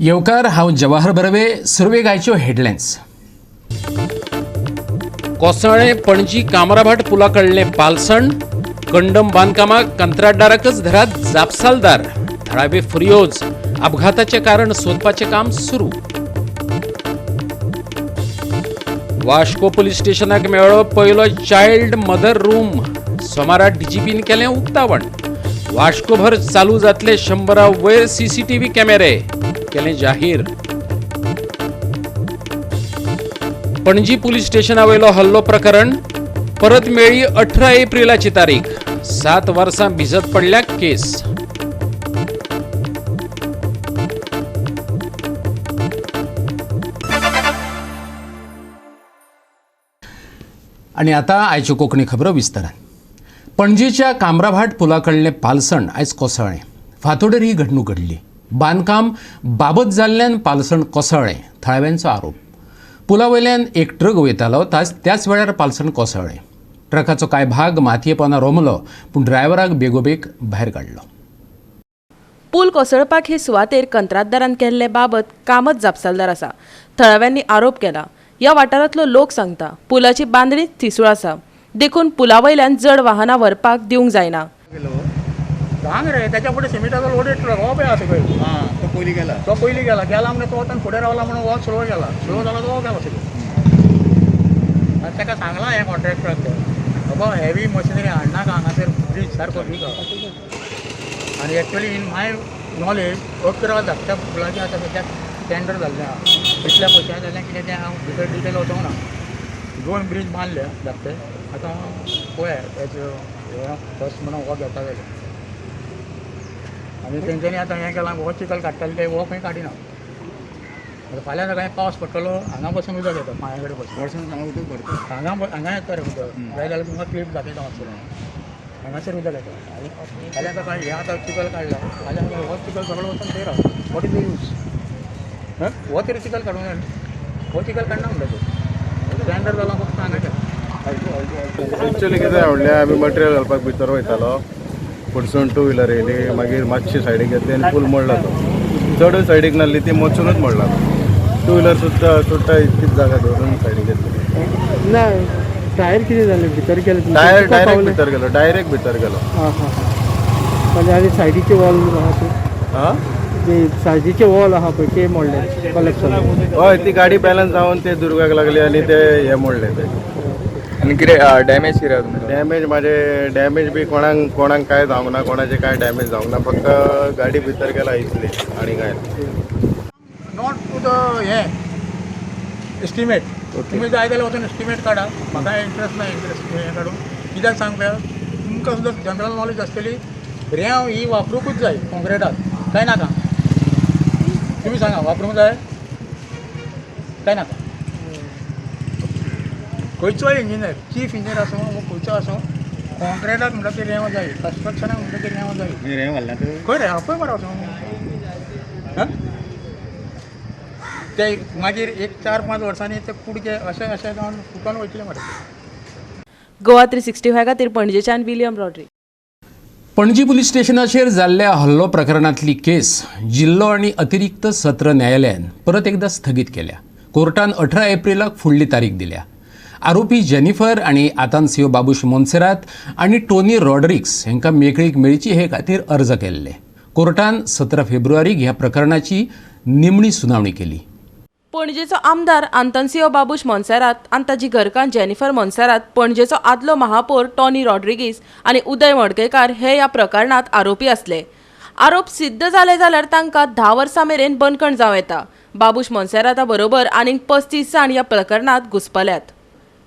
येवकार, हांव जवाहर बर्वे. सुरवेक आयच्यो हेडलायन्स. कोसळ्ळें पणजी कामराभाट पुला कडलें पालसण. कंडम बांदकामाक कंत्राटदाराकच धरात जापसालदार. थळावे फुर्योज. अपघाताचें कारण सोदपाचें काम सुरू. वास्को पुलीस स्टेशनाक मेळ्ळो पयलो चायल्ड मदर रूम. सोमारा डीजीपीन केलें उक्तावण. वास्कोभर चालू जातले 100 वयर सीसीटीव्ही कॅमेरे केलें जाहीर. पणजी पुलीस स्टेशनावयलो हल्लो प्रकरण परत मेळ्ळी 18 एप्रिलाची तारीख. 7 वर्सां भिजत पडल्या केस. आणि आता आयच्यो कोंकणी खबरो विस्तारान. पणजीच्या कामराभाट पुला कडलें पालसण आयज कोसळ्ळें. फांतोडेर ही घडणूक घडली. बांदकाम बाबत जाल्ल्यान पालसण कोसळ्ळें, थळाव्यांचो आरोप. पुला वयल्यान एक ट्रक वयतालो, त्याच वेळार पालसण कोसळ्ळें. ट्रकाचो कांय भाग मातये पोंदा रोमलो, पूण ड्रायव्हराक बेगोबेग भायर काडलो. पूल कोसळपाक हे सुवातेर कंत्राटदारान केल्ले बाबत कामच जापसालदार आसा, थळाव्यांनी आरोप केला. ह्या वाठारांतलो लोक सांगता पुलाची बांदणी थिसूळ आसा, देखून पुला वयल्यान जड वाहनां व्हरपाक दिवंक जायना. सांग रे, त्याच्या फुडें सिमिटाचो लोडेड ट्रक हो पळय आसा पळय. तो पयलीं गेला, तो पयलीं गेला गेला म्हणजे तो वतान फुडें रावला म्हणून हो स्लो गेला, स्लो जाला तो गेला सगळो. आनी ताका सांगलां हें कॉन्ट्रॅक्टराक ते, बाबा हेवी मशिनरी हाडनाका हांगासर, ब्रीज सारको वीक आसा. आनी एक्चुअली इन my knowledge 11 धाकट्या पुलाचें आतां सद्याक टेंडर जाल्लें आसा. कितल्या पयशांनी जालें कितें तें हांव भितर डिटेल वचूंक ना. 2 ब्रीज बांदले धाकटे, आतां पळया तेचो फर्स्ट म्हणून हो घेता जाल्यार. आनी तेंच्यांनी आतां हें केलां, हो चिखल काडटाले ते हो खंय काडिना. आतां फाल्यां सकाळीं पावस पडटलो, हांगा बसून उदक येता पांया कडेन बसून. वर्सान हांगा उदक भरता, हांगा हांगा येता रे उदक, जाय जाल्यार तुमकां क्लिप दाखयता मातसो. हांगासर उदक येता. आनी फाल्यां सकाळीं हें आतां चिखल काडला, फाल्यां सकाळीं हो चिखल सगळो वचून थंय राव. What is the use? हो तरी चिखल काडूंक जाय, हो चिखल काडना म्हणटा तो स्टँडर्ड जाला फक्त हांगाचें. एक्चुअली कितें म्हणल्यार आमी मटेरियल घालपाक भितर वयतालो, फुडसून टू व्हिलर येयली, मागीर मातशी सायडीक घेतली आनी फूल मोडला तो. चडूय सायडीक नासली, ती मोचूनच मोडला. टू व्हिलर सुद्दां सुद्दां इतकीच जागा दवरून सायडीक घेतली. ना टायर कितें जालें भितर गेले? टायर डायरेक्ट भितर गेलो, डायरेक्ट भितर गेलो. हां हां हां. आनी सायडीचे वॉल आहा ते, हां ते सायडीचे वॉल आहा पळय ते मोडले, कलेक्ट जालें. हय, ती गाडी बॅलन्स जावन ते दुर्गाक लागली आनी ते हे मोडले ते. आनी कितें डॅमेज कितें तुमकां? डॅमेज माझे डॅमेज बी कोणाक कोणाक काय जावंक ना, कोणाचे काय डॅमेज जावंक ना, फक्त गाडी भितर गेला इतली आनी काय. Not to the हें एस्टिमेट. तुमी जाय जाल्यार वचून एस्टिमेट काडा, म्हाका इंट्रस्ट ना इंट्रस्ट हें काडून. कित्याक सांग पळया, तुमकां सुद्दां जनरल नॉलेज आसतली. रेंव ही वापरूंकूच जाय कॉन्क्रिटाक, काय नाका? तुमी सांगा, वापरूंक जाय काय नाका? खंयचोय इंजिनियर, चीफ इंजिनियर आसूं वो खंयचो आसूं, कॉन्क्रिटाक म्हणटा ती रेंव जाय, कन्स्ट्रक्शनाक म्हणटा ती रेंव जाय. रेंव घालना तर खंय रे पळय मरे वचून. ते मागीर एक 4-5 वर्सांनी ते कुडके अशें अशें जावन फुटोन वयतले मरे. गोवा 365 खातीर पणजेच्यान विलियम रॉड्रिग्ज. पणजी पुलीस स्टेशनाचेर जाल्ल्या हल्लो प्रकरणांतली केस जिल्लो आनी अतिरिक्त सत्र न्यायालयान परत एकदा स्थगीत केल्या. कोर्टान 18 एप्रिलाक फुडली तारीख दिल्या. आरोपी जेनिफर आनी आतांसियो बाबूश मोन्सेरात आनी टोनी रॉड्रिक्स हांकां मेकळीक मेळची हे खातीर अर्ज केल्ले. कोर्टान 17 फेब्रुवारीक ह्या प्रकरणाची निमणी सुनावणी केली. पणजेचो आमदार आंतोन्सियो बाबूश मोन्सेरात आनी ताजी घरकान्न जेनिफर मोन्सेरात, पणजेचो आदलो महापौर टॉनी रॉड्रिगीस आनी उदय मडकयकार हे ह्या प्रकरणांत आरोपी आसले. आरोप सिद्ध जाले जाल्यार तांकां 10 वर्सां मेरेन बंदखण जावं येता. बाबूश मोन्सेराता बरोबर आनीक 35 जाण ह्या प्रकरणांत घुस्पल्यात.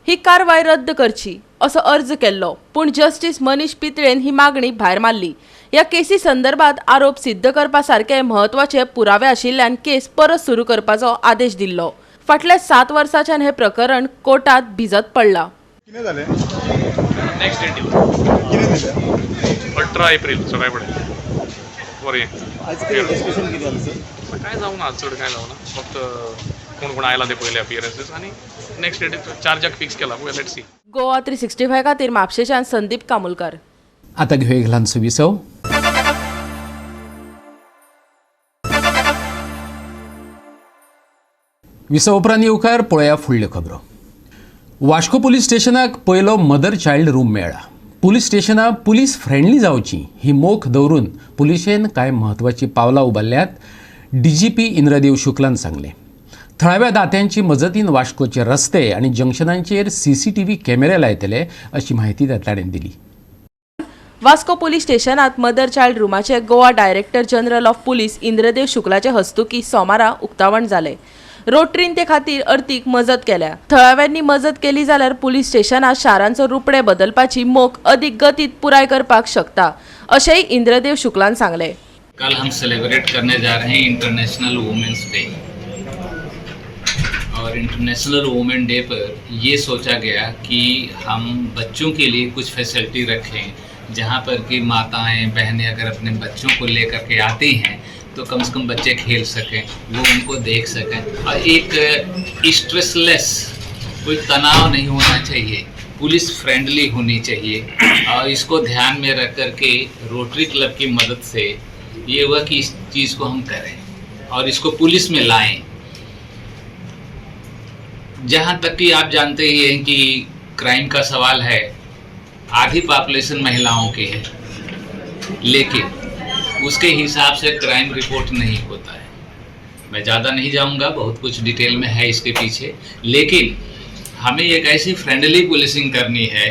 ही कारवाय रद्द करची असो अर्ज केल्लो, पूण जस्टीस मनीष पितळेन ही मागणी भायर मारली. ह्या केसी संदर्भात आरोप सिद्ध करपा सारके म्हत्वाचे पुरावे आशिल्ल्यान केस परत सुरू करपाचो आदेश दिल्लो. फाटल्या 7 वर्सांच्यान हें प्रकरण कोर्टात भिजत पडलां. कितें जालें? नेक्स्ट डेट कितें दिलें? 18 एप्रिल सकाळी फुडें. बरें, आज कितें डिस्कशन कितें जालें सर? काय जावं ना, चड काय जावं ना, फक्त कोण कोण आयला ते पयले अपियरन्सीस आनी नेक्स्ट डेट चार्जाक फिक्स केला. पळय, let's see. Goa 365 खातीर म्हापशेच्यान संदीप कामुलकार. आता घेऊया एक ल्हानसो विसव. विसा उपरांत येवकार. पळया फुडल्यो खबरो. वास्को पुलीस स्टेशनाक पयलो मदर चायल्ड रूम मेळ्ळा. पुलीस स्टेशनां पुलीस फ्रेंडली जावची ही मोख दवरून पुलिशेन कांय म्हत्वाचीं पावलां उबारल्यात, डीजीपी इंद्रदेव शुक्लान सांगलें. थळाव्या दात्यांची मजतीन वास्कोचे रस्ते आनी जंक्शनांचेर सीसीटीव्ही कॅमेरे लायतले अशी म्हायती ताणें दिली. वास्को पुलीस स्टेशनात मदर चायल्ड रुमाचे Goa Director General of Police Indradev शुक्लाचे हस्तुकी सोमारा उक्तावण जालें. रोटरीन ते खातीर अर्थीक मजत केल्या. थळाव्यांनी मजत केली जाल्यार पुलीस स्टेशनां शारांचो रुपडे बदलपाची मोख अदीक गतीत पुराय करपाक शकता, अशेंय इंद्रदेव शुक्लान सांगलें. कल हम सेलिब्रेट करने जा रहे हैं इंटरनेशनल वुमेंस डे और इंटरनेशनल वुमेन डे पर ये सोचा गया कि हम बच्चों के लिए कुछ फैसिलिटी रखें, जहाँ पर कि माताएं, बहनें अगर अपने बच्चों को लेकर के आती हैं तो कम से कम बच्चे खेल सकें, वो उनको देख सकें और एक स्ट्रेसलेस, कोई तनाव नहीं होना चाहिए, पुलिस फ्रेंडली होनी चाहिए. और इसको ध्यान में रख कर के रोटरी क्लब की मदद से ये हुआ कि इस चीज़ को हम करें और इसको पुलिस में लाएं. जहाँ तक कि आप जानते ही हैं कि क्राइम का सवाल है, आधी पॉपुलेशन महिलाओं की है, लेकिन उसके हिसाब से क्राइम रिपोर्ट नहीं होता है. मैं ज़्यादा नहीं जाऊंगा, बहुत कुछ डिटेल में है इसके पीछे, लेकिन हमें एक ऐसी फ्रेंडली पुलिसिंग करनी है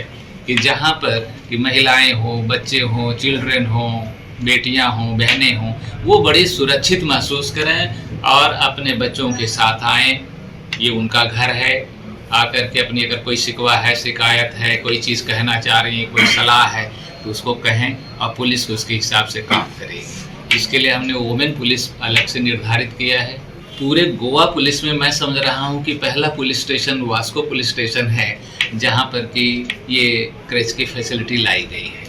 कि जहाँ पर कि महिलाएं हों, बच्चे हों, चिल्ड्रन हों, बेटियां हों, बहनें हों, वो बड़े सुरक्षित महसूस करें और अपने बच्चों के साथ आएं. ये उनका घर है. आकर के अपनी अगर कोई शिकवा है, शिकायत है, कोई चीज़ कहना चाह रही हैं, कोई सलाह है, तो उसको कहें और पुलिस उसके हिसाब से काम करेगी. इसके लिए हमने वुमेन पुलिस अलग से निर्धारित किया है. पूरे गोवा पुलिस में मैं समझ रहा हूँ कि पहला police station Vasco police station है, जहाँ पर कि ये क्रेच की फैसिलिटी लाई गई है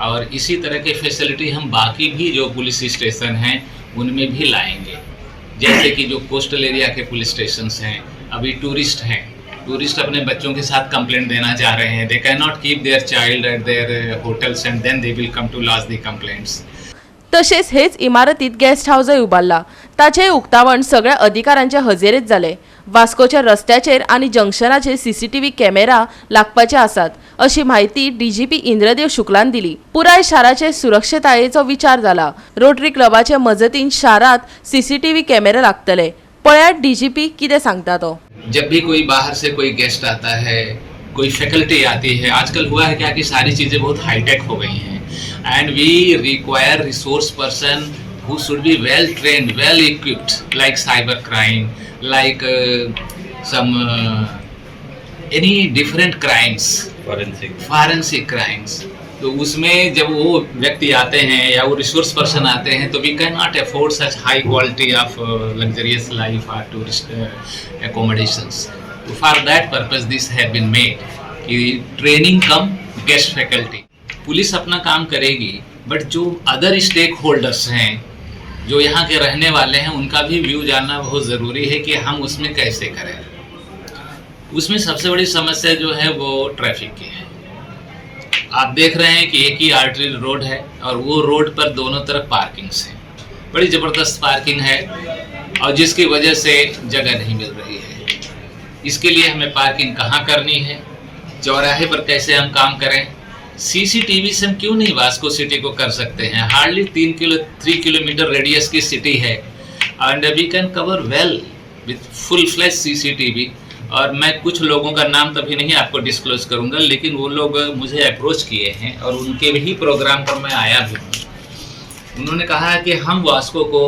और इसी तरह की फैसिलिटी हम बाकी भी जो पुलिस स्टेशन हैं, उनमें भी लाएंगे. जैसे कि जो coastal area K police station हैं, अभी टूरिस्ट हैं, टूरिस्ट अपने बच्चों के साथ कंप्लेंट देना चाह रहे हैं. They can not keep their child at their hotels and then they will come to lodge the complaints. तशेंच हेच इमारतीत गेस्ट हावजय उबारला. ताचेंय उक्तावण सगळ्या अधिकाऱ्यांचे हजेरेत जालें. वास्कोच्या रस्त्याचेर आनी जंक्शनाचेर सीसीटीव्ही कॅमेरा लागपाचे आसात, अशी म्हायती डीजीपी इंद्रदेव शुक्लान दिली. पुराय शाराचे सुरक्षतायेचो विचार जाला. रोटरी क्लबाचे मजतीन शारांत सीसीटीव्ही कॅमेरे लागतले. पळयात डीजीपी कितें सांगता तो. जब भी कोई बाहर से कोई गेस्ट आता है, कोई फैकल्टी आती है, आजकल हुआ है क्या कि सारी चीज़ें बहुत हाईटेक हो गई हैं and we require resource person who should be well trained, well equipped, like cyber crime, like some any different crimes, forensic crimes. तो उसमें जब वो व्यक्ति आते हैं या वो रिसोर्स पर्सन आते हैं, तो we can not afford such high quality of luxurious life Aur tourist accommodations. For that purpose this have been made कि ट्रेनिंग कम गेस्ट फैकल्टी. पुलिस अपना काम करेगी, बट जो अदर स्टेक होल्डर्स हैं, जो यहाँ के रहने वाले हैं, उनका भी व्यू जानना बहुत ज़रूरी है कि हम उसमें कैसे करें. उसमें सबसे बड़ी समस्या जो है, वो ट्रैफिक की है. आप देख रहे हैं कि एक ही आर्टरी रोड है और वो रोड पर दोनों तरफ पार्किंग्स हैं. बड़ी ज़बरदस्त पार्किंग है और जिसकी वजह से जगह नहीं मिल रही है. इसके लिए हमें पार्किंग कहाँ करनी है, चौराहे पर कैसे हम काम करें, सीसीटीवी से हम क्यों नहीं वास्को सिटी को कर सकते हैं? हार्डली 3 किलो 3 किलोमीटर रेडियस की सिटी है and we can cover well with full fledge CCTV. और मैं कुछ लोगों का नाम तभी नहीं आपको डिस्क्लोज करूंगा, लेकिन वो लोग मुझे अप्रोच किए हैं और उनके भी प्रोग्राम पर मैं आया भी हूँ. उन्होंने कहा है कि हम वास्को को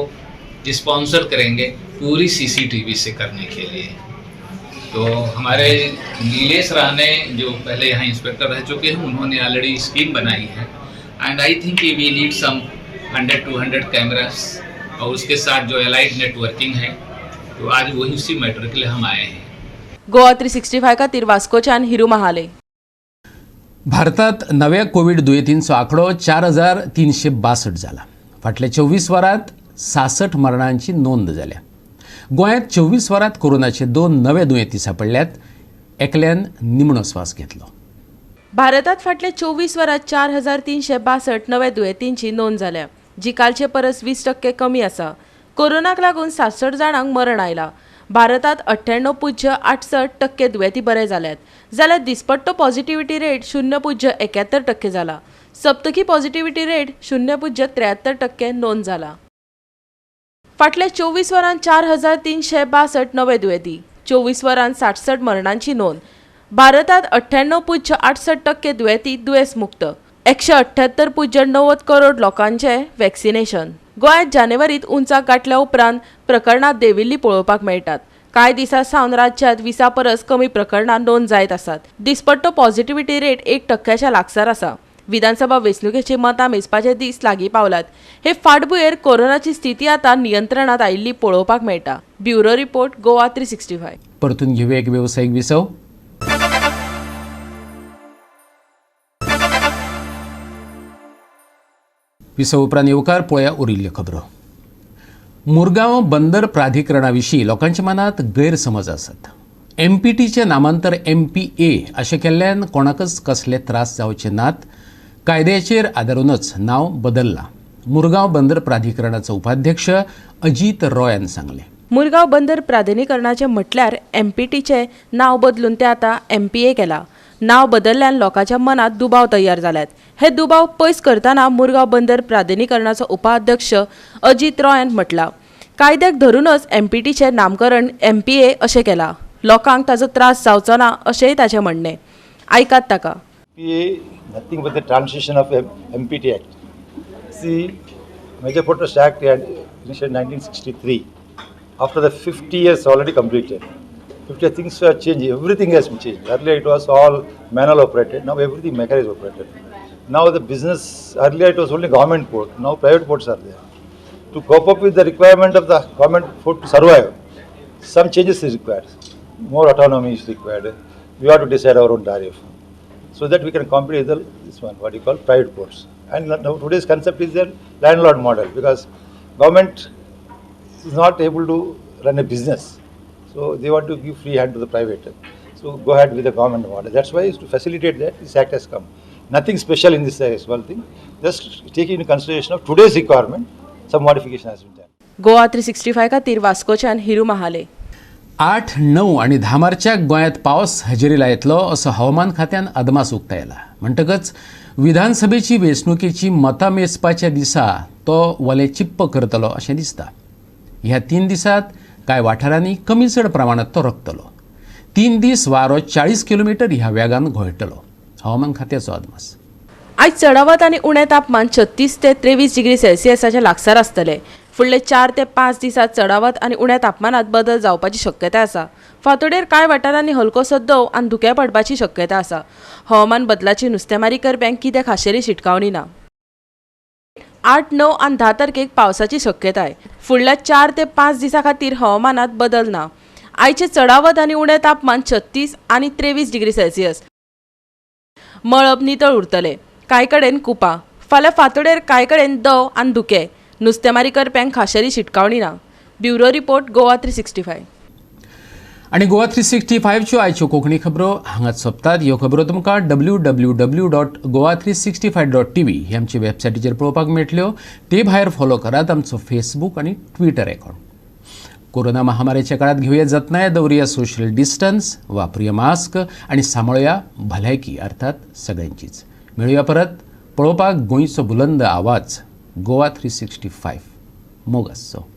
स्पॉन्सर करेंगे पूरी सीसीटीवी से करने के लिए. तो हमारे नीलेश राणे, जो पहले यहाँ इंस्पेक्टर रह चुके हैं, उन्होंने ऑलरेडी स्कीम बनाई है and I think we need some 100 200 cameras और उसके साथ जो एलाइड नेटवर्किंग है. तो आज वही उसी मैटर के लिए हम आए हैं. गोवा 365 खातीर वास्कोच्यान हिरू महाले. भारतात नव्या कोवीड दुयेंतींचो आंकडो 4362 जाला. फाटल्या 24 वरांत 66 मरणांची नोंद जाल्या. गोंयांत 24 वरांत कोरोनाचे दोन नवे दुयेंती सांपडल्यात. एकल्यान निमणो स्वास घेतलो. भारतात फाटल्या 24 वरांत 4362 नव्या दुयेंतींची नोंद जाल्या, जी कालचे परस 20% कमी आसा. कोरोनाक लागून 66 जाणांक मरण आयलां. भारतांत 98.68% दुयेंती बरे जाल्यात, जाल्यार दिसपट्टो पॉझिटिव्हिटी रेट 0.71% जाला. सप्तकी पॉझिटिव्हिटी रेट 0.73% नोंद जाला. फाटल्या 24 वरांत 4362 नवे दुयेंती, 24 वरांत 66 मरणांची नोंद. भारतांत 98.68% दुयेंती दुयेंस मुक्त. 178.90 करोड लोकांचे वॅक्सिनेशन. गोंयांत जानेवारीत उंचाक गांठल्या उपरांत प्रकरणां देंविल्लीं पळोवपाक मेळटात. कांय दिसां सावन राज्यांत 20 परस कमी प्रकरणां नोंद जायत आसात. दिसपट्टो पॉझिटिव्हिटी रेट 1% लागसार आसा. विधानसभा वेंचणुकेची मतां मेजपाचे दीस लागीं पावल्यात. हे फाटभुंयेर कोरोनाची स्थिती आतां नियंत्रणांत आयिल्ली पळोवपाक मेळटा. Bureau report, Goa 365. परतून घेवया एक वेवसायीक विसव. विसव उपरांत येवकार. पळया उरिल्ल्यो खबरो. मुरगांव बंदर प्राधिकरणा विशीं लोकांच्या मनांत गैरसमज आसात. एमपीटीचें नामांतर एमपीए अशें केल्ल्यान कोणाकच कसले त्रास जावचे नात. कायद्याचेर आदारूनच नांव बदल्लां. मुरगांव बंदर प्राधिकरणाचो उपाध्यक्ष अजीत रॉयान सांगलें. मुरगांव बंदर प्राधिकरणाचें म्हटल्यार एमपीटीचें नांव बदलून तें आतां एमपीए केलां. नांव बदलल्यान लोकांच्या मनांत दुबाव तयार जाल्यात. हे दुबाव पयस करतना मुरगांव बंदर प्राधिकरणाचो उपाध्यक्ष अजीत रॉयान म्हटलां, कायद्याक धरूनच एमपीटीचें नामकरण एमपीए अशें केलां. लोकांक ताजो त्रास जावचो ना अशेंय ताचें म्हणणें. आयकात ताका. MPA, nothing but the transition of MPT Act. See, Major Port Trust Act had initiated 1963. After the 50 years already completed, 50 things were changed, everything has been changed. Earlier it was all manual operated, now everything mechanized operated. Now the business, earlier it was only government port, now private ports are there. To cope up with the requirement of the government port to survive, some changes is required. More autonomy is required. We have to decide our own tariff, so that we can compete with this one, what you call private ports. And now today's concept is the landlord model, because government is not able to run a business. So they want to give free hand to the private. So go ahead with the government model. That's why to facilitate that, this act has come. Nothing special in this small thing. Just taking into consideration of today's requirement, some modification has been done. Goa 365 खातीर वास्कोच्यान हिरू महाले. 8, 9 आनी 10 मार्चाक गोंयांत पावस हजेरी लायतलो असो हवामान खात्यान अदमास उक्तायला. म्हणटकच विधानसभेची वेंचणुकेची मतां मेजपाच्या दिसा तो वले चिप्प करतलो अशें दिसता. ह्या 3 दिसांत कांय वाठारांनी कमी चड प्रमाणांत तो रकतलो. 3 दीस वारो 40 किलोमिटर ह्या वेगान घोळटलो. हवामान खात्याचो अदमास. आयज चडावत आनी उणें तापमान 36 ते 23 डिग्री सेल्सियसाच्या लागसार आसतलें. फुडले 4 ते 5 दिसांत चडावत आनी उण्या तापमानात बदल जावपाची शक्यताय आसा. फांतोडेर कांय वाठारांनी हलकोसो दंव आनी धुकें पडपाची शक्यता आसा. हवामान बदलाची नुस्तेमारी करप्यांक कितें खाशेली शिटकावणी ना. 8, 9 आनी 10 तारखेक पावसाची शक्यताय. फुडल्या 4 ते 5 दिसां खातीर हवामानात बदल ना. आयचें चडावत आनी उणें तापमान 36 आनी 23 डिग्री सेल्सियस. मळब नितळ उरतलें. कांय कडेन कुपां. फाल्यां फांतोडेर कांय कडेन दंव आनी धुकें. नुस्तेमारी करप्यांक खाशेली शिटकावणी ना. Bureau report, Goa 365. आनी गोवा 365च्यो आयच्यो कोंकणी खबरो हांगाच सोंपतात. ह्यो खबरो तुमकां www.goa365.tv ही आमची वेबसायटीचेर पळोवपाक मेळटल्यो. ते भायर फॉलो करात आमचो फेसबूक आनी ट्विटर अकावंट. कोरोना महामारीच्या काळात घेवया जतनाय, दवरुया सोशल डिस्टन्स, वापरुया मास्क आनी सांबाळुया भलायकी, अर्थात सगळ्यांचीच. मेळुया परत पळोवपाक गोंयचो बुलंद आवाज गोवा 365. मोग आसचो.